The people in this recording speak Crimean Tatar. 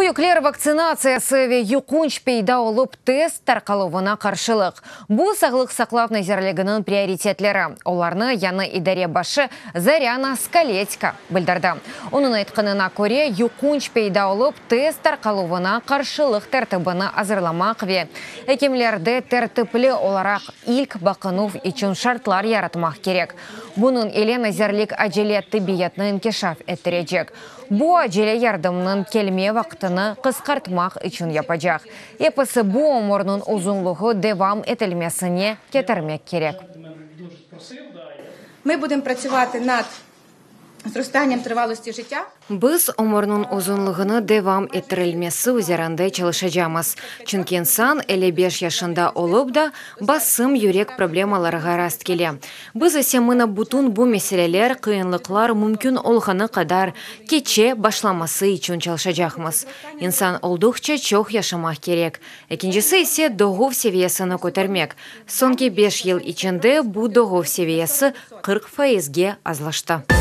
Büyükler vaktsinatsiyası ve yuqunç peyda olıp tez tarqaluvına qarşılıq, bu Sağlıq saqlav nazirliginiñ prioritetleri. Olarnı yañı idare başı Zorâna Skaletska bildirdi. Onıñ aytqanına köre, yuqunç peyda olıp tez tarqaluvına qarşılıq tertibini azırlamaq ve ekimlerde tertipli olaraq ilk baqınuv içün şartlar yaratmaq kerek. Bunıñ ile nazirlik acele tibbiyetni inkişaf ettirecek. Bu, acele yardımnıñ kelme vaqtını qısqartmaq içün yapacaq. Episi bu ömürniñ uzunluğı devam etilmesine ketirmek kerek. Ми будемо працювати над зростанням тривалості життя. Biz ömürniñ uzunlığını devam ettirilmesi üzerinde çalışacamız, çünki insan 55 yaşında olıp da, basım, yürek problemalarğa rastkele. Biz ise mına bütün bu meseleler, qıyınlıqlar mümkün olğanı qadar keççe başlaması içün çalışacaqmız. İnsan olduqça çoq yaşamaq kerek. Ekincisi ise doğuv seviyesini kötermek. Soñki beş yıl içinde bu doğuv seviyesi 40 faizge azlaştı.